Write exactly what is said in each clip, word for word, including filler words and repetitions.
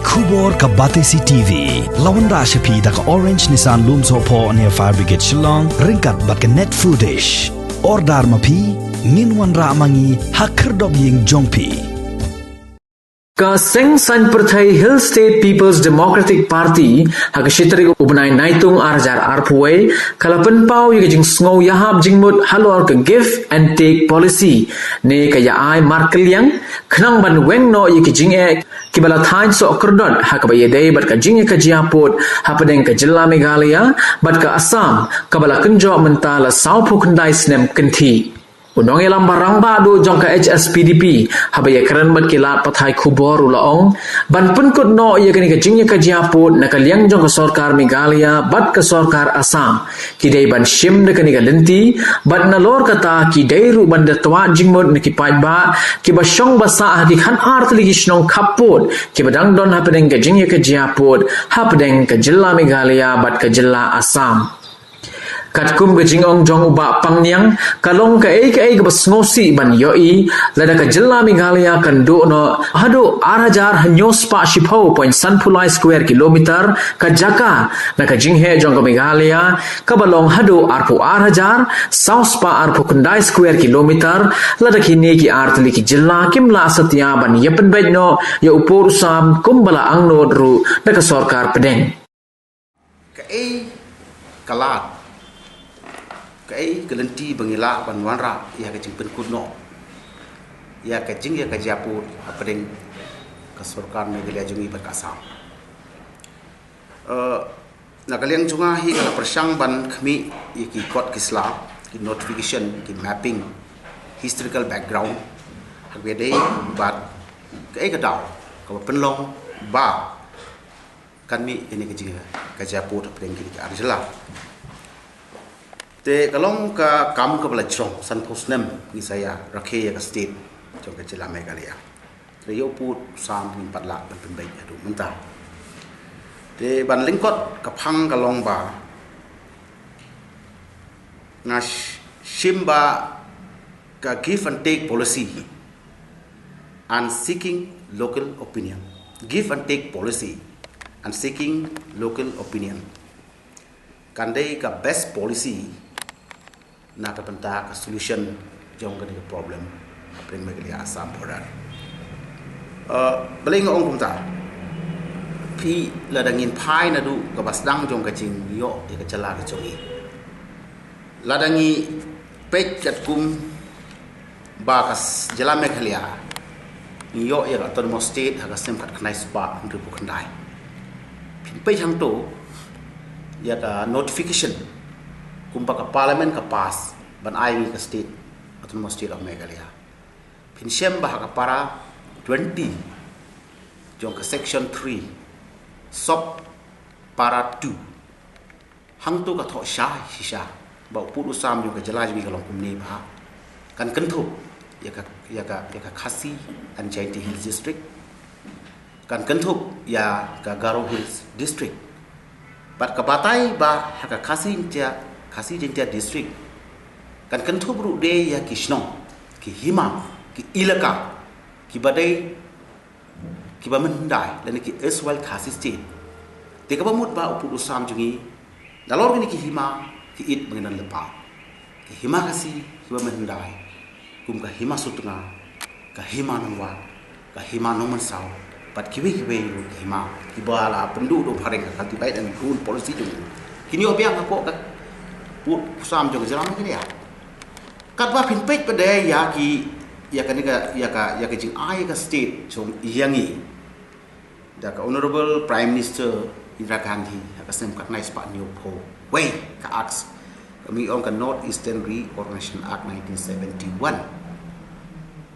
Khubor ka Batesi T V la wanrah sha phi da ka Orange Nissan Lumsohphoh near Fire Brigade Shillong, ryngkat bad ka Net Foodish. Order ma phi, ngin wanrah ma ngi ha khyrdop ïing jong phi. Ka Seng Saiñ Pyrthei Hill State People's Democratic Party ha ka shi tarik u bnai Naitung ar hajar arphew wei ka la pynpaw ïa ka jingsngew ïahap jingmut halor ka give and take policy ne ka ïa ai markylliang khnang ban weng noh ïa ki jingeh kiba la thaiñ soh kyrdot ha kaba ïadei bad ka jingïakajia pud hapdeng ka jylla Meghalaya bad ka Assam kaba la kynjoh mynta la sawphew khyndai snem kynthih. U nongïalam ba rangbah duh jong ka H S P D P haba ïakren bad ki lad pathai khubor u la ong ban pynkut noh ïa kane ka jingïakajia pud na ka liang jong ka sorkar Meghalaya bad ka sorkar Assam ki dei ban shim da kane ka lynti bad nalor kata ki dei ruh ban da twad jingmut na ki paidbah kiba shong ba sah ha ki khatar tylli ki shnong khappud kiba dang don hapdeng ka jingïakajia pud hapdeng ka jylla Meghalaya bad ka jylla Assam. Katkum ka jingong jong u Bah Pangniang, ka long kaei kaei kaba sngewsih ban ïohi lada ka jylla Meghalaya kan duh noh haduh ar hajar hynñiew spah shiphew point sanphew lai square kilometer ka jaka na ka jingheh jong ka Meghalaya kaba long haduh arphew ar hajar saw spah arphew khyndai square kilometer, lada kine ki ar tylli ki jylla kim lah satia ban ïa pynbeit noh ïa u pud u sam kumba la angnud ruh da ka sorkar pdeng. Kaei ka lad, kaei ka lynti ba ngi lah ban wanrah ïa ka jingpynkut noh ïa ka jingïakajia pud hapdeng ka sorkar Meghalaya jong ngi bad ka Assam. Eh, na ka liang jong nga hi nga la pyrshang ban khmih ïa ki kot ki sla, ki notification, ki mapping, historical background, ha kaba ïadei bad kaei ka daw kaba pynlong ba kan mih kane ka jingïakajia pud hapdeng kine ki ar jylla. Te ka long ka kam kaba la jrong, sanphew snem ngi sa ïa rakhe ïa ka state jong ka jylla Meghalaya. Te ïa u pud u sam ngim pat lah ban pynbeit haduh mynta. Te ban lyngkot ka phang ka long ba nga sh- shim ba ka give and take policy and seeking local opinion. Give and take policy and seeking local opinion kan dei ka best policy na ka bynta ka solution jong kane ka problem hapdeng Meghalaya Assam border. Uh, balei nga ong kumta? Phi, lada ngin phai naduh kaba sdang jong ka jingïoh ïa ka jylla ka jong ngi, lada ngi peit katkum ba ka s- jylla Meghalaya ngi ïoh ïa ka autonomous state ha ka snem khatkhyndai spah hynriewphew khyndai. Phin peit hangto ïa ka notification kumba ka parliament ka pass ban ai ngi ka state, Autonomous State of Meghalaya. Phin shem ba ha ka para twenty jong ka section three, sub para two, hangto ka thoh sha shisha ba u pud u sam jong ka jylla jong ngi ka long kumne ba kan kynthup ïa ka, ïa ka, ïa ka Khasi and Jaintia Hills District, kan kynthup ïa ka Garo Hills District. Bad ka batai ba ha ka Khasi Jaintia, Khasi Jaintia District kan kynthup ruh de ïa ki shnong, ki hima, ki ilaka kiba dei kiba mynhyndai lane ki erstwhile Khasi State. Te kaba mut ba u pud u sam jong ngi nalor kine ki hima ki ïit ba ngi don lypa, ki hima Khasi kiba mynhyndai, kum ka hima Sutnga, ka hima Nongwah, ka hima Nongmynsaw, bad kiwei kiwei ruh ki hima kiba la pynduh da u phareng ka cultivate and prune policy jong u. Kin ïoh biang hapoh ka pud u sam jong ka jylla Meghalaya. Katba phin peit pat de ïa ki, ïa kane ka, ïa ka, ïa ka jingai ka state jong ïa ngi da ka Honorable Prime Minister Indira Gandhi ha ka snem khatkhyndai spah hynñiewphew wei, ka Act kaba ngi ong ka North Eastern Reorganisation Act nineteen seventy-one.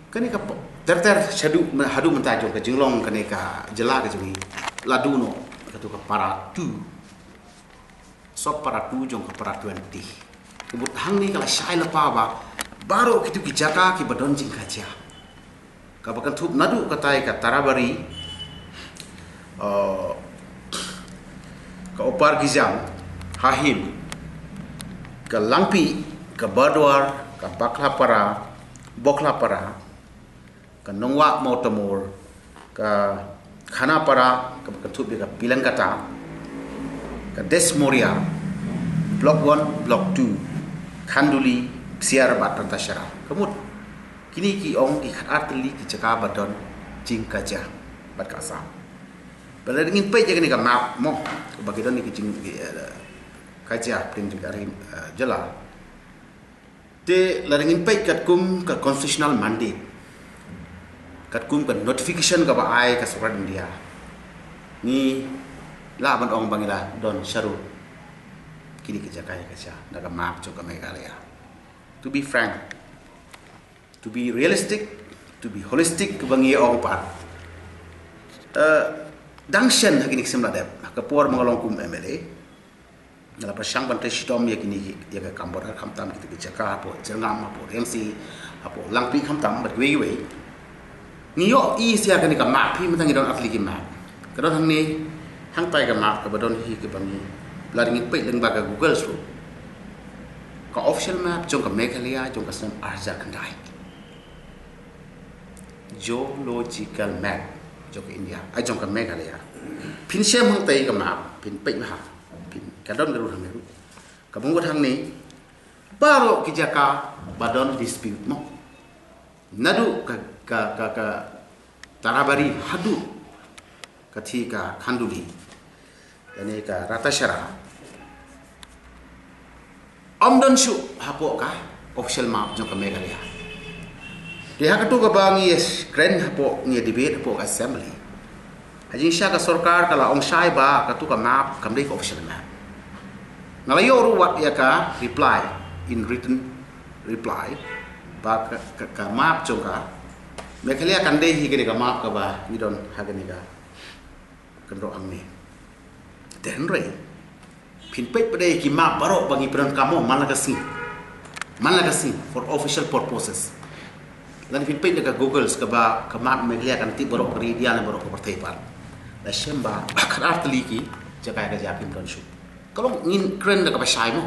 Kane ka po- ter ter shaduh, haduh mynta jong ka jinglong kane ka jylla ka jong ngi la duh noh kato ka para two, sub para two jong ka para twenty. Ka mut hangne ka la shai lypa ba baroh kito ki jaka kiba don jingkajia, kaba kynthup naduh katai ka Tarabari, uh, ka Upper Gijang, Hahim, ka Langpih, ka Barduar, ka Bakhlapara, Bokhlapara, ka Nongwah Mawtamur, ka Khanapara, ka kynthup ïa ka Pilangkata, ka Desmoria, Block one, Block two, Khanduli, Ksiar bad Ratashahar. Ka mut, kine ki ong ki khatar tylli ki jaka ba don jingkajia bad ka Assam. Ba lada ngin peit ïa kane ka map mo, ba ki don ki jing, ki, eh, kajia pdeng jong ka ri, eh, jylla. Te lada ngin peit katkum ka constitutional mandate, katkum ka notification kaba ai ka sorkar India, ngi lah ban ong ba ngi la don sharum kine ki jaka ïa kajia na ka map jong ka Meghalaya. To be frank, to be realistic, to be holistic, kaba ngi ong pat, eh, dang shen ha kine ki snem la dep, ha ka por ba nga long kum M L A, nga la pyrshang ban trei shitom ïa kine ki, ïa ka kam border, khamtam kito ki jaka hapoh Jyrngam, hapoh Rymsui, hapoh Langpih, khamtam bad kiwei kiwei. Ngi ïohi sha kane ka map, phi, mynta ngi don ar tylli ki map. Ka don hangne, hangtai ka map kaba don hi, kaba ngi, lada ngin peit lyngba ka Google shuh, ka official map jong ka Meghalaya jong ka snem ar hajar khyndai. Geological map jong ka India, ai, jong ka Meghalaya. Phin shem hangtai ka map, phin peit bha, phin, ka don ka ruh hangne ruh. Kaba ngut hangne, baroh ki jaka ba don dispute mo, naduh ka, ka, ka, ka Tarabari haduh ka thie ka Khanduli, lane ka Ratashahar, ym don shuh hapoh ka official map jong ka Meghalaya. Te ha katu kaba ngi kren hapoh, ngi debate hapoh ka assembly, ha jingshisha ka sorkar ka la ong shai ba katu ka map kam dei ka official map. Nga la ïoh ruh wat ïa ka reply, in written reply, ba ka, ka, ka map jong ka Meghalaya kan dei hi kane ka map kaba ngi don ha kane ka kynroh hangne. Te hynrei phin peit pat ïa ki map baroh ba ngi pyndonkam mo man la ka sngi, man la ka sngi, for official purposes. Lada phin peit da ka Google, kaba ka map Meghalaya kan tip baroh ka ri India ne baroh ka pyrthei pat. La shem ba khatar tylli ki jaka ïa kajia kim don shuh. Ka long ngin kren da kaba shai mo,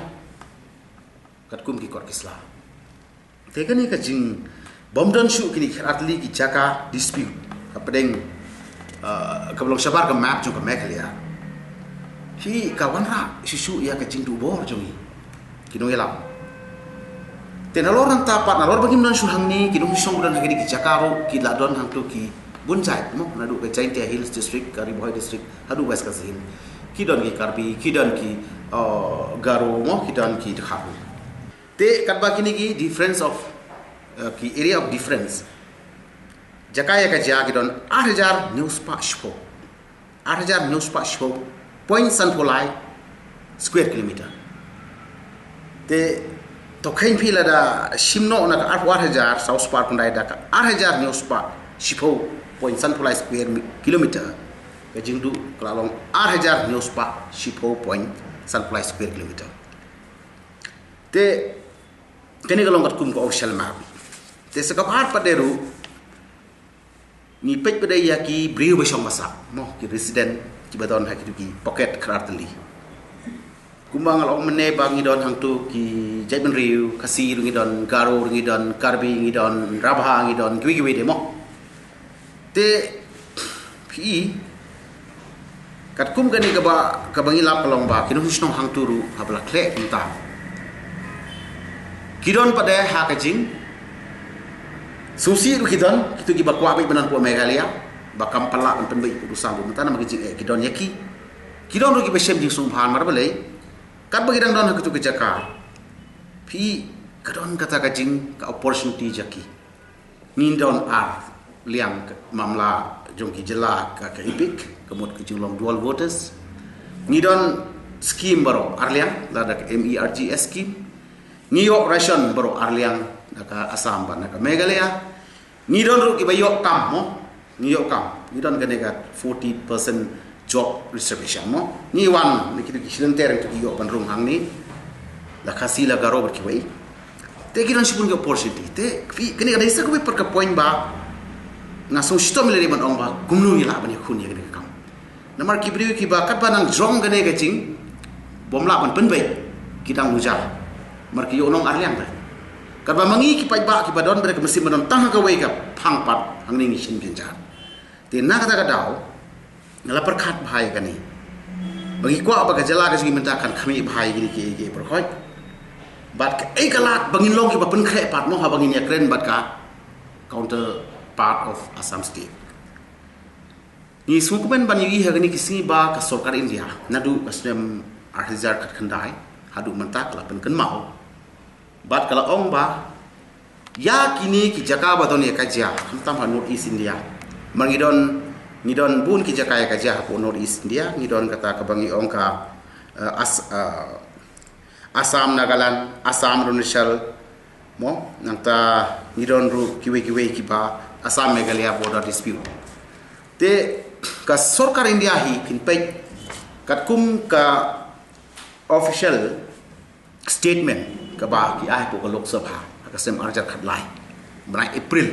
katkum ki kot ki sla. Te kane ka jing bym don shuh kine ki khatar tylli ki jaka dispute hapdeng, uh, kaba long shabar ka map jong ka Meghalaya, hi ka wanrah shuh shuh ïa ka jingduh bor jong ngi ki nongïalam. Te nalor nangta pat, nalor ba ngim don shuh hangne, ki nongshong ba don ha kine ki jaka ruh ki la don hangto ki bun jait mo, naduh ka Jaintia Hills District, ka Ri Bhoi District, haduh West Khasi Hills. Ki don ki Karbi, ki don ki, uh, Garo mo, ki don ki Dkhar. Te katba kine ki difference of, uh, ki area of difference, jaka ïa kajia ki don ar hajar hynñiew spah shiphew, ar hajar hynñiew spah shiphew point sanphew lai square kilometer. Te to kheiñ phi, lada shim noh na ka arphew ar hajar saw spah khyndai da ka ar hajar hynñiew spah shiphew point sanphew lai square mi-, kilometer, ka jingduh ka la long ar hajar hynñiew spah shiphew point sanphew lai square kilometer. Te kane ka long katkum ka official map. Te sa kaba ar pat de ruh, ngi peit pat de ïa ki briew ba shong ba sah mo, ki resident kiba don ha kito ki pocket khatar tylli. Kumba nga la ong mynne ba ngi don hangto ki jaitbynriew, Khasi ruh ngi don, Garo ruh ngi don, Karbi ngi don, Rabha ngi don, kiwei kiwei de mo. Te phi, katkum kane kaba, kaba ngi lap ka long ba ki nongshnong hangto ruh haba la khleh kumta, ki don pat de ha ka jingsngewsih ruh ki don, kito kiba kwah beit ban wan hapoh Meghalaya, ba kam pat lah ban pynbeit hapoh Assam ruh mynta namar ka jingeh ki don ïa ki. Ki don ruh kiba shem jingsngewbha namar balei, katba ki dang don ha kito ki jaka, phi, ka don kata ka jing, ka opportunity jong ki. Ngi don ar liang ka mamla jong ki jylla ka, ka EPIC, ka mut ka jinglong dual voters. Ngi don scheme baroh ar liang, lada ka M E R G S scheme. Ngi ïoh ration baroh ar liang na ka Assam bad na ka Meghalaya. Ngi don ruh kiba ïoh kam mo, ngi ïoh kam. Ngi don kane ka forty percent job reservation mo. Ngi wan na kito ki shilynter, kito ki ïoh ban rung hangne, la Khasi, la Garo bad kiwei. Te ki don shibun ki opportunity. Te phi, kane ka dei sa kawei pat ka point ba nga sngewshitom lei lei ban ong ba kumno ngi lah ban ïakhun ïa kane ka kam. Namar ki briew kiba katba nang jrong kane ka jing, bym lah ban pynbeit, ki dang ujar. Namar ki ïoh nong ar liang de. Katba ma ngi ki paidbah kiba don bad ka mynsiem ba don tang ha kawei ka phang pat, hangne ngi sngewjynjar. Te na kata ka daw, Nga la pyrkhat bha ïa kane. Ba ngi kwah ba ka jylla ka jong ngi mynta kan khmih bha ïa kine ki, ki pyrkhat. Bad kaei ka lad ba ngin long kiba pynkhreh pat mo haba ngin ïakren bad ka counterpart of Assam State. Ngi sngewkmen ban ïohi ha kine ki sngi ba ka sorkar India naduh ka snem ar hajar khatkhyndai haduh mynta ka la pynkynmaw. Bad ka la ong ba ïa kine ki jaka ba don ïa ka jia, khamtam ha North East India. Mar ngi don, ngi don bun ki jaka ïa ka jia hapoh North East India, ngi don kata kaba ngi ong ka, eh, As-, eh, Assam, Nagaland, Assam, Arunachal, mo, nangta ngi don ruh kiwei kiwei kiba Assam Meghalaya border dispute. Te ka sorkar India hi phin peit katkum ka official statement kaba ki ai hapoh ka Lok Sabha ha ka snem ar hajar khatlai, bnai April.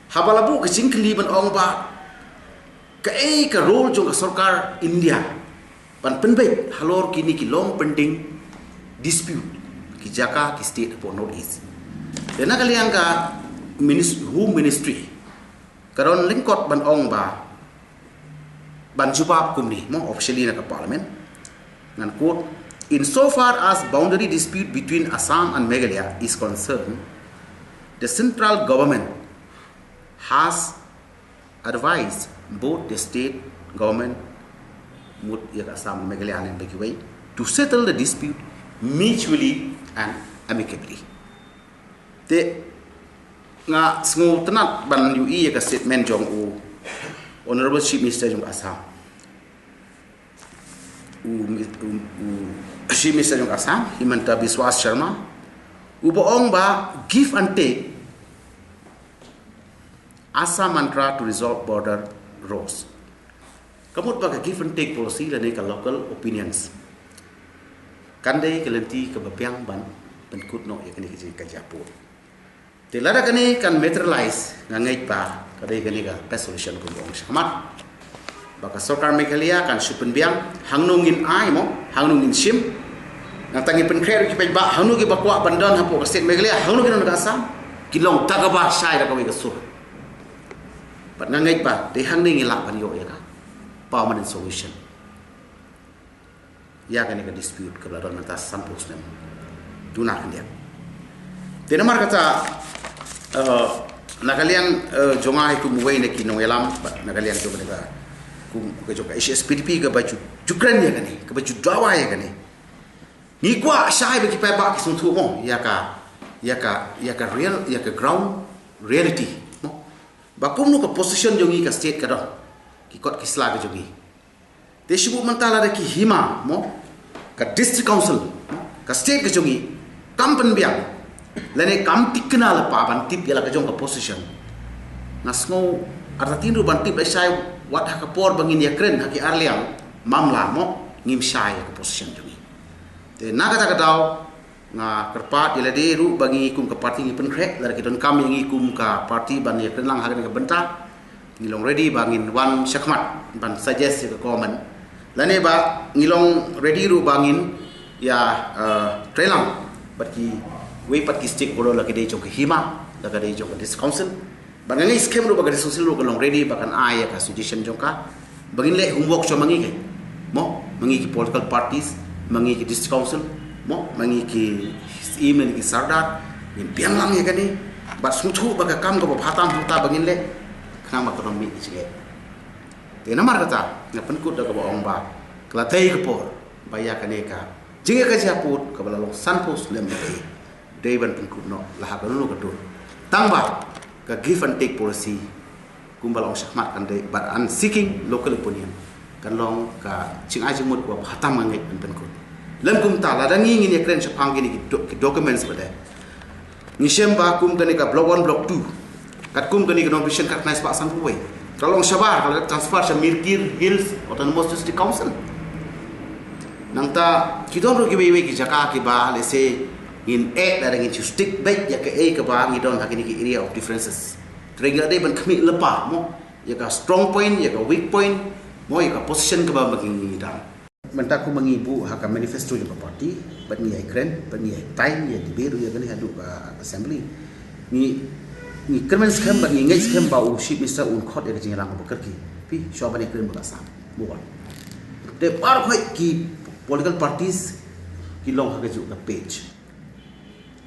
Haba la buh ka jingkylli ban ong ba kaei ka role jong ka sorkar India ban pynbeit halor kine ki long pending dispute ki jaka ki state hapoh North East. Te na ka liang ka minis-, Home Ministry ka don lyngkot ban ong ba, ban jubab kumne mo, officially na ka Parliament. Ngan quote, "Insofar as boundary dispute between Assam and Meghalaya is concerned, the central government has advised both the state government," mut ïa ka Assam Meghalaya ne ba kiwei, "to settle the dispute mutually and amicably." Te nga sngewtynnat ban ïohi ïa ka statement jong u Honorable Chief Minister jong Assam. U, u, u Chief Minister jong Assam, Himanta Biswa Sarma, uba ong ba give and take, Assam mantra to resolve border rows. Ka mut ba ka give and take policy lane ka local opinions kan dei ka lynti kaba biang ban pynkut noh ïa kane ka jingkajia pud. Te lada kane kan materialize, nga ngeit ba ka dei kane ka best solution kumba ong shakhmat. Ba ka sorkar Meghalaya kan shu pynbiang hangno ngin ai mo, hangno ngin shim. Nangta ngin pynkhreh ruh ki paidbah hangno kiba kwah ban don hapoh ka state Meghalaya, hangno ki don ka Assam, ki long da kaba shai da kawei ka sur. Bad nga ngeit ba dei hangne ngi lah ban ïoh ïa ka permanent solution ïa kane ka dispute kaba la don mynta sanphew snem. Duna khyndiat. Te namar kata, eh, na ka liang, eh, jong nga hi kum uwei na ki nongïalam bad na ka liang jong ka, kum ka jong ka H S P D P kaba ju, ju kren ïa kane, kaba ju dawa ïa kane. Ngi kwah shai ba ki paidbah ki sngewthuh mo ïa ka, ïa ka, ïa ka real, ïa ka ground reality mo. Ba kumno ka position jong ngi ka state ka don, ki kot ki sla ka jong ngi. Te shu buh mynta lada ki hima mo, ka district council mo, ka state ka jong ngi kam pynbiang lane kam tikna lypa ban tip ïa la ka jong ka position. Nga sngew artatien ruh ban tip lashai wat ha ka por ba ngin ïakren ha ki arliang mamla mo, ngim shai ïa ka position jong ngi. Te na kata ka daw nga kyrpad ïa lade ruh ba ngi kum ka party ngi pynkhreh, lada ki donkam ïa ngi kum ka party ban ïakren lang ha kane ka bynta, ngi long ready ba ngin wan shakhmat ban suggest ïa ka government. Lane ba ngi long ready ruh ba ngin ïa, eh, trei lang bad kiwei pat ki stakeholder, la ka dei jong ka hima, la ka dei jong ka district council. Ba nga ngeit skhem ruh ba ka district council ruh ka long ready ba kan ai ïa ka suggestion jong ka. Ba ngin leh homework shuwa ma ngi, mo, ma ngi ki political parties, ma ngi ki district council mo, ma ngi ki syiem, ma ngi ki sordar. Ngin biang lang ïa kane. Bad sngewthuh ba ka kam kaba bha tam hangta ba ngin leh, khnang ba ka don mih ki jingeh. Te namar kata nga pynkut da kaba ong ba ka la dei ka por ba ïa kane ka jingïakajia pud kaba la long sanphew snem ïa ka dei ban pynkut noh la ha kano kano ka dur. Tang ba ka give and take policy kumba la ong shakhmat kan dei, but I'm seeking local opinion, kan long ka jingai jingmut kaba bha tam nga ngeit ban pynkut. Lem kumta lada ngi ngin ïakren shaphang kine ki do-, ki documents ba dei, ngi shem ba kum kane ka block one, block two, katkum kane ka nomination ka khnai spah sanphew wei, ka long shabar, ka la transfer sha Mirkir Hills Autonomous District Council. Nangta ki don ruh kiwei kiwei ki jaka kiba, let's say, ngin eh, lada ngin shu stick beit ïa kaei kaba ngi don ha kine ki area of differences. Te ngi la dei ban khmih lypa mo ïa ka strong point, ïa ka weak point mo, ïa ka position kaba ma ngi ngi don. Mynta kumba ngi buh ha ka manifesto jong ka party, bad ngi ïa kren, bad ngi ïa time, ïa debate ruh ïa kane haduh ka assembly. Ngi, ngi kyrmen skhem bad ngi ngeit skhem ba u Chief Minister un khot ïa ka jingïalang kaba kyrkieh. Phi shuwa ban ïakren bad ka Assam. Move on. Te baroh ki political parties ki long ha kajuh ka page.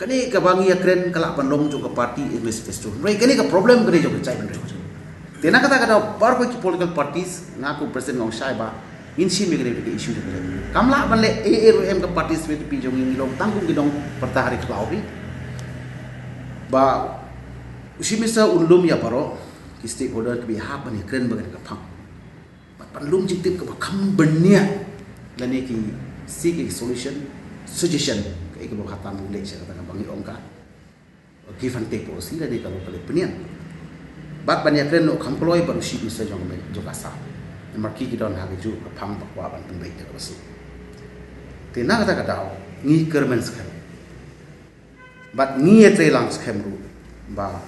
Kane kaba ngi ïakren ka lah ban long jong ka party manifesto. Hynrei kane ka problem kane jong ka jait bynriew. Te na kata ka daw baroh ki political parties, nga kum president nga ong shai ba ngin shim ïa kane ka issue jong ka jait bynriew. Kam lah ban leh ei ei ruh em, ka party state phi jong ngi long tang kum ki nongpyrta ha ri khlaw hi. Ba u Chief Minister un lum ïa baroh ki stakeholder kiba hap ban ïakren bad kane ka phang. Bad ban lum jingtip kaba kham bniah lane ki seek ki solution, suggestion, kaei kaba kata ngi leh sha kata kaba ngi ong ka give and take policy lane kaba pynleh pynïeng. Bad ban ïakren noh kham kloi bad u Chief Minister jong ka, jong ka Assam. Namar ki ki don ha kajuh ka phang ba kwah ban pynbeit ïa kaba suk. Te na kata ka daw ngi kyrmen skhem bad ngi ïatreilang skhem ruh ba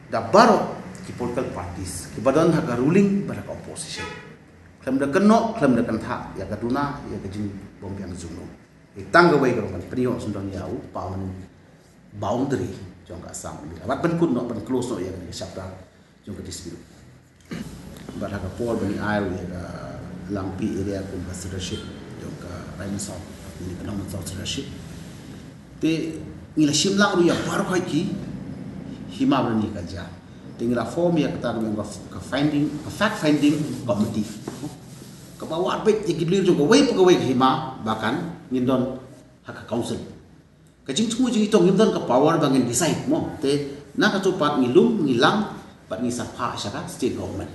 da baroh ki political parties kiba don ha ka ruling bad ha ka opposition, khlem da kynnoh khlem da kynthah ïa ka duna ïa ka jingbym biang jong u. Tang kawei ka ruh ban pynïoh sngewdon ïa u permanent boundary jong ka Assam. Bad ban kut noh, ban close noh ïa ka chapter jong ka dispute. Bad ha ka por ba ngi ai ruh ïa ka Langpih area kum ka sirdarship jong ka Raimonsawt, ngi ka Nongmonsawt sirdarship. Te ngi la shim lang ruh ïa baroh ki hima ba don ha ka jaka. Te ngi la form ïa kata ka, ka finding, ka fact finding committee kaba wad beit ïa ki dlir jong kawei pa kawei ka hima ba kan ngin don ha ka council. Ka jingthmu jong ngi to, ngim don ka power ba ngin decide mo. Te na kato pat ngi lum, ngi lang bad ngi sa phah sha ka state government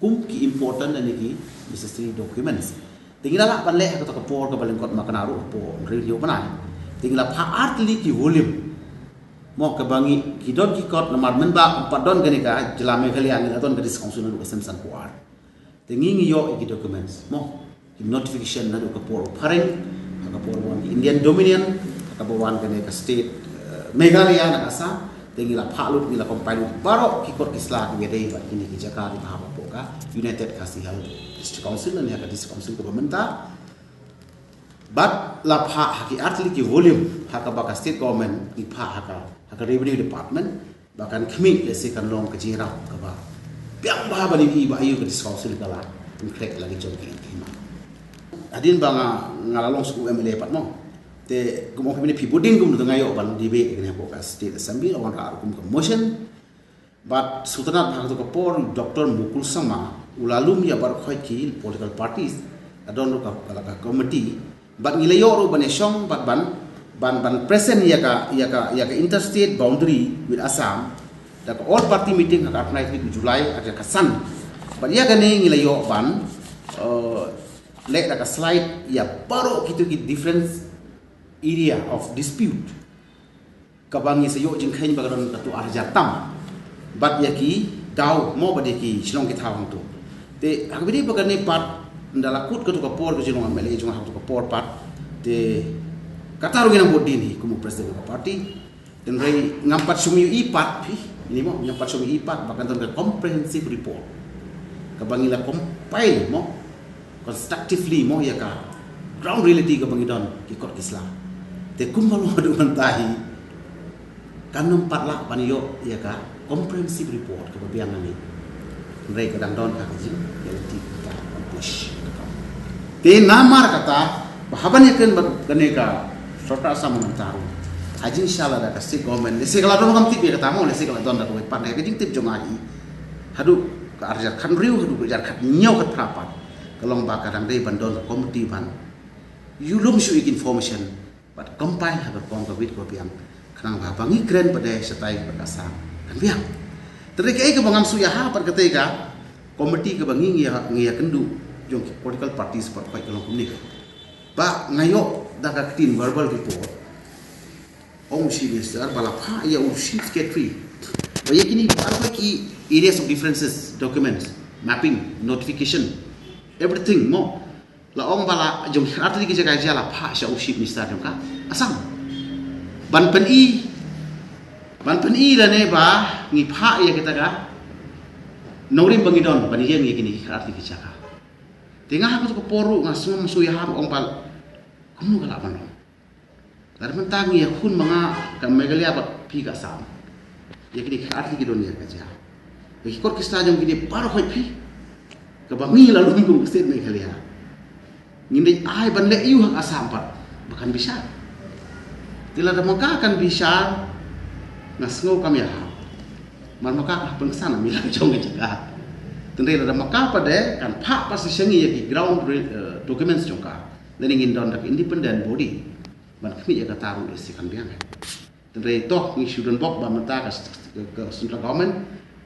kum ki important lane ki necessary documents. Te ngi la lah ban leh ha kato ka por kaba lyngkot ma kane ruh ka por hynriew hynñiew bnai. Te ngi la phah artylli ki volume mo, kaba ngi, ki don ki kot namar mynba ym pat don kane ka jylla Meghalaya ngi la don ka District Council naduh ka Semsankhuwa. Te ngi ngi ïoh ïa ki documents mo, ki notification naduh ka por u phareng, ha ka por ba wan ki Indian Dominion, ha kaba wan kane ka state, eh, Meghalaya na ka Assam. Te ngi la phah lut, ngi la compile lut baroh ki kot ki sla kiba dei bad kine ki jaka kiba hap hapoh ka United Khasi Hills District Council lane ha ka District Council kaba mynta. Bad la phah ha ki artylli ki volume ha kaba ka state government ngi phah ha ka, ha ka revenue department. Ba kan khmih lehse kan long ka jingïarap kaba biang bha ban ïohi ba aïu ka District Council ka la pynkhreh la ki jong ki hima. Hadien ba nga, nga la long shu M L A pat mo. Te kum ong phi mynne phi buding kum da nga ïoh ban debate kane hapoh ka State Assembly, la wanrah ruh kum ka motion. Bad sngewtynnat ba ha kato ka por Doctor Mukul Sangma u la lum ïa baroh ki political parties, la don ruh ka, ka, ka committee. Bad ngi la ïoh ruh ban ïashong bad ban, ban, ban present ïa ka, ïa ka, ïa ka interstate boundary with Assam da ka all party meeting ha ka arphew khyndai tarik u July ha ka San. Bad ïa kane ngi la ïoh ban, eh, leh da ka slide ïa baroh kito ki different area of dispute kaba ngi sa ïoh jingkheiñ ba ka don katto ar hajar tam. Bad ïa ki daw mo bad ïa ki shnong ki thaw hangto. Te ha kaba ïadei bad kane pat, ynda la kut kato ka por ka jinglong M L A jong nga ha kato ka por pat, te kata ruh ngi nang bud dien hi kum u president ka party. Hynrei ngam pat shym ïohi pat phi, ine mo, ngam pat shym ïohi pat ba kan don ka comprehensive report kaba ngi la compile mo constructively mo ïa ka ground reality kaba ngi don ki kot ki sla. Te kumba long haduh mynta hi kan ym pat lah ban ïoh ïa ka comprehensive report kaba biang nangne. Hynrei ka dang don ha ka jingïalehkai kata ban push. Te namar kata ba haba ngi kren bad kane ka sorkar Assam mynta ruh, ha jingshisha lada ka state government, lehse ka la don, ngam tip ïa kata mo, lehse ka la don da kawei pat, ka jingtip jong nga hi haduh ka ar hajar khathynriew haduh ka ar hajar khathynñiew khatphra pat ka long ba ka dang dei ban don ka committee ban ïoh lum shuh ïa ki information bad compile ha ka rukom kaba bit kaba biang, khnang ba haba ngi kren pat de shatai bad ka Assam kan biang. Te hynrei kaei kaba ngam shu ïa ha pat katei ka committee kaba ngi ngi ïa, ngi ïakynduh jong ki political parties pat ka long kumne. Ba nga ïoh da ka ktien verbal report, ong u Chief Minister ba la phah ïa u Chief Secretary ba ïa kine baroh ki areas of differences, documents, mapping, notification, everything mo. La ong ba la jong artylli ki jaka jia la phah sha u Chief Minister jong ka Assam ban pyni, ban pyni lane ba ngi phah ïa kita ka nongrim ba ngi don ban ïeng ïa kine artylli ki jaka. Te nga ha kato ka por ruh nga sngewsih ïa ha, ong ba kumno ka lah ban long. Lada mynta ngi ïakhun ma nga ka Meghalaya bad phi ka Assam, ïa kine ki artylli ki don ïa ka jia, ïa ki kot ki sla jong kine baroh hi phi. Kaba ngi la lum kum ka state Meghalaya, ngin dei ai ban leh aiu ha ka Assam pat ba kan bishar. Te lada ma ka kan bishar, nga sngew kam ïahap. Mar ma ka ka hap ban ksan ha mi la jong ka jaka. Tynrai lada ma ka pat de kan phah pat sha ngi ïa ki ground re-, eh, documents jong ka. Lane ngin don da ka independent body ban khmih ïa kata ruh lehse kan biang. Tynrai to ngi shu don bok ba mynta ka, ka, ka central government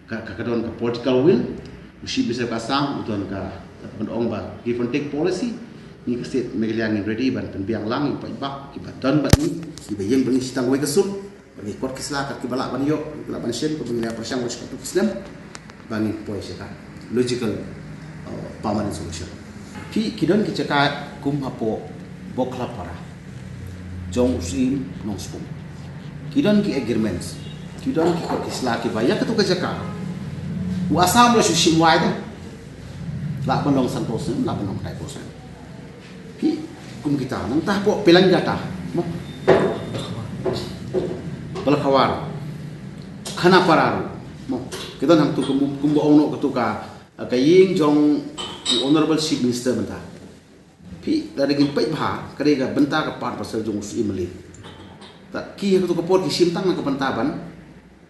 ka, ka, ka don ka political will. U Chief Minister ka Assam u don ka, ka ban ong ba give and take policy. Ngi ka state Meghalaya ngin ready ban pynbiang lang ïa ki paidbah kiba don bad ngi, kiba ïeng bad ngi shi tang wei ka sur, bad ngi kot ki sla kat kiba lah ban ïoh, kiba lah ban shim, kiba ngi la pyrshang wei shi katto ki snem ba ngin poi sha ka logical, uh, permanent solution. Phi, ki don ki jaka kum hapoh Bokhlapara jong u Syiem Nongspung. Ki don ki agreements, ki don ki kot ki sla kiba ïa katu ka jaka u Assam la shu shim wai te. Lah ban long sanphew snem, lah ban long khaiphew snem. Phi, kum kita, nangta hapoh Pelaiyangkata, mo. Balakhawar, Khanapara ruh, mo. Kita nangtu kum, kumba ong noh katu ka, ka ïing jong u Honorable Chief Minister mynta. Phi, lada ngin peit bha, ka dei ka bynta ka part parcel jong u Syiem Malik. Ta ki ha katu ka por ki shim tang na ka bynta ban,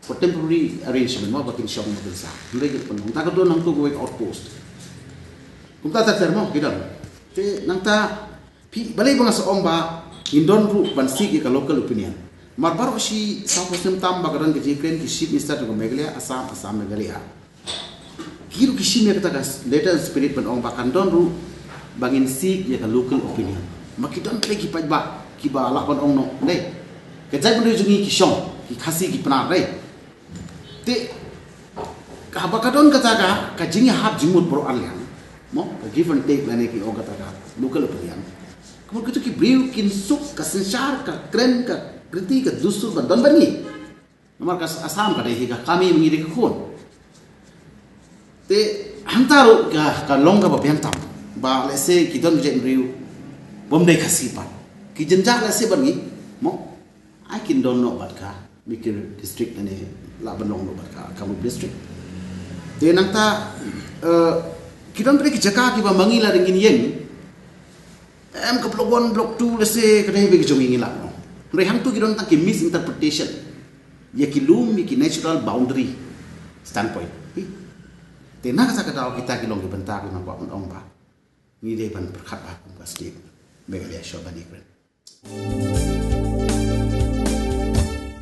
for temporary arrangement, mo, ba kin shong ba kin sah. Hynrei ki pynlong. Ta ka don nangtu kawei ka outpost. Kumta ter ter, mo, ki don. Te nangta, phi, balei ba nga sa ong ba ngin don ruh ban seek ïa ka local opinion. Mar baroh shi saw phew snem tam ba ka don ka jingkren ki Chief Minister jong ka Meghalaya, Assam, Assam, Meghalaya. Ki ruh ki shim ïa kata ka letter and spirit ban ong ba kan don ruh ba ngin seek ïa ka local opinion. Ma ki don phi ki paidbah kiba lah ban ong noh, dei. Ka jaitbynriew jong ngi ki shong, ki Khasi ki Pnar, dei. Te, ka ba ka don kata ka, ka jingïahap jingmut baroh ar liang. Mo, ka give and take lane ki ong kata ka local opinion. Ka mut kitu ki briew kin suk ka synshar, ka kren, ka riti, ka dustur ba don bad ngi. Namar ka Assam ka dei hi ka kmie, ma ngi dei ka khun. Te hangta ruh ka, ka long kaba biang tam. Ba lehse ki don jaitbynriew bym dei Khasi pat, ki jynjar lehse bad ngi, mo. Ai kin don noh bad ka Mikir district lane lah ban long noh bad ka Kamrup district. Te nangta, eh, ki don phi ki jaka kiba ma ngi lada ngin ïeng, em, ka block one, block two, lehse ka dei beit ka jong ngi, ngi lah ban ong. Hynrei hangtu ki don tang ki misinterpretation ïa ki lum, ïa ki natural boundary standpoint. Te na kata ka daw kita ki long ki bynta kiba nga kwah ban ong ba ngi dei ban pyrkhat bha kum ka state Meghalaya shwa ban ïakren.